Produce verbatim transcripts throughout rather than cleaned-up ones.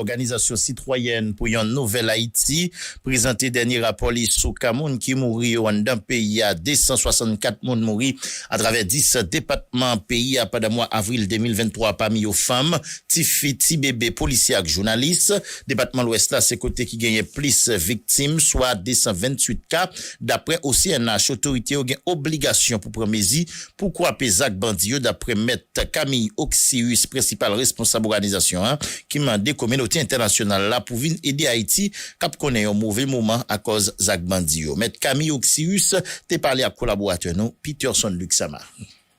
Òganizasyon Sitwayèn pou yon Nouvèl Ayiti prezante dènye rapò li sou ka moun ki mouri yo anndan peyi a. De san swasannkat moun mouri atravè dis depatman peyi a pandan mwa avril de mil venntwa, pami yo fanm, tifi, tibebe, polisye ak jounalis. Depatman Lwès la se kote ki genyen plis viktim, swa de san venntuit ka. Dapre O C N H, otorite yo gen obligasyon pou pran mezi pou kwape zak bandi yo, dapre Mèt Camille Oxius, prensipal responsab òganizasyon an, ki mande kominote entènasyonal la pou vin ede Ayiti, k ap konnen yon move moman akòz zak bandi yo. Mèt Camille Oxius te pale ak kolaboratè nou, Peterson Luxama.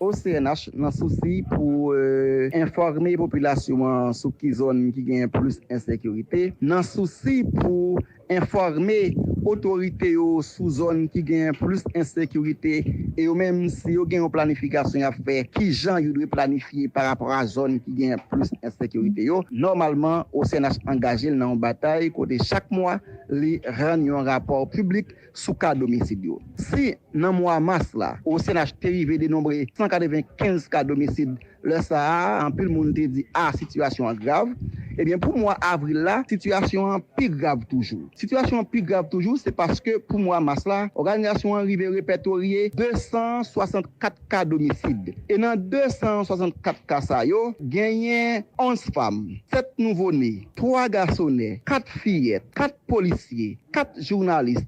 O C N H nan sousi pou, euh, enfòme popilasyon an sou ki zòn ki gen plis ensekirite, nan sousi pou enfòme otorite yo sou zòn ki gen plis ensekirite, e yo menm, si yo gen yon planifikasyon y ap fè, ki jan yo dwe planifye pa rapò a zòn ki gen plis ensekirite yo. Nòmalman, O C N H angaje l nan yon batay kote chak mwa li rann yon rapò piblik sou ka domisid yo. Si nan mwa mas la, O C N H te rive denonbre san katrevenkenz ka domisid, lè sa a, anpil moun te di, a, sitiyasyon an grav. Ebyen, pou mwa avril la, sitiyasyon an pi grav toujou. Sitiyasyon an pi grav toujou, se paske pou mwa mas la, òganizasyon an rive repètorye de san swasannkat ka domisid. E nan de san swasannkat ka sa yo, genyen onz fanm, sèt nouvo ne, twa gasonè, kat fiyèt, kat polisye, kat jounalis,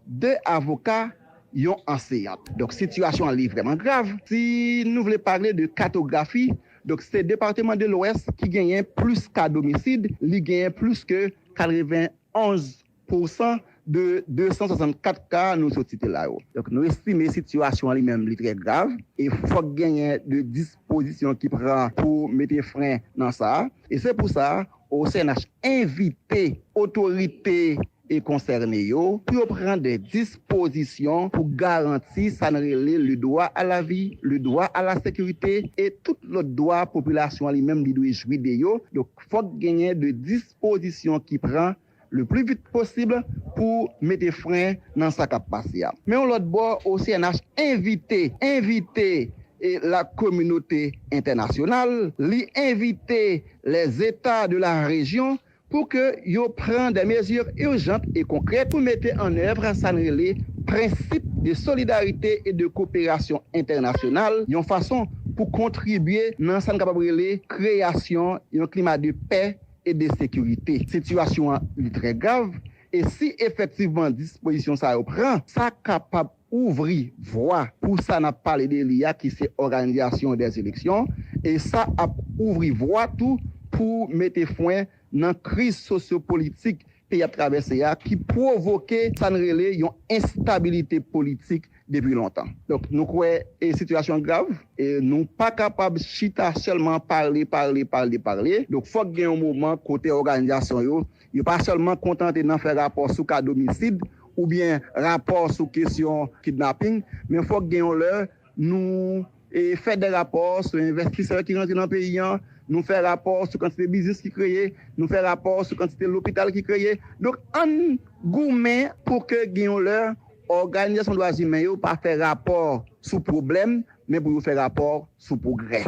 de avoka, yon anseyant. Donk, sitiyasyon an li vrèman grav. Si nou vle pale de katografi, donk, se depatman de Lwès ki genyen plis ka domisid, li genyen plis ke katrevenonz pousan de de san swasannkat ka nou sot site la yo. Donk, nou estime sitiyasyon an li menm li trè grav e fòk genyen de dispozisyon ki pran pou mete fren nan sa. E se pou sa, O C N H envite otorite e konsène yo pou yo pran de dispozisyon pou garanti sa n rele le droit à la vie, le droit à la sécurité e tout lòt dwa popilasyon an li menm li dwe jwi de yo. Donk, fòk genyen de dispozisyon ki pran le plus vite possible pou mete fren nan sa k ap pase a. Men yon lòt bò, O C N H envite, envite e la kominote entènasyonal, li envite les États de la région pou ke yo pran de mezi ijant e konkrèt pou mete an èv sa n rele prensip de solidarite e de koperasyon entènasyonal, yon fason pou kontribye nan sa n kapab rele kreyasyon yon klima de pè e de sekirite. Sitiyasyon an li trè grav, e si efektivman dispozisyon sa yo pran, sa kapab ouvri vwa pou sa n ap pale de li a, ki se òganizasyon dè eleksyon, e sa ap ouvri vwa tou pou mete fren nan kriz sosyopolitik peyi ap travèse a, ki pwovoke sa n rele yon enstabilite politik depi lontan. Donk, nou kwè e sitiyasyon an grav, e nou pa kapab chita sèlman pale, pale, pale, pale. Donk, fòk gen yon moman kote òganizasyon yo, yo pa sèlman kontante nan fè rapò sou ka domisid oubyen rapò sou kesyon kidnaping, men fòk gen yon lè nou e fè de rapò sou envestisè ki rantre nan peyi an, nou fè rapò sou kantite biznis ki kreye, nou fè rapò sou kantite lopital ki kreye. Donk, ann goumen pou ke gen yon lè òganizasyon dwa imen yo pa fè rapò sou pwoblèm, men pou yo fè rapò sou pwogrè.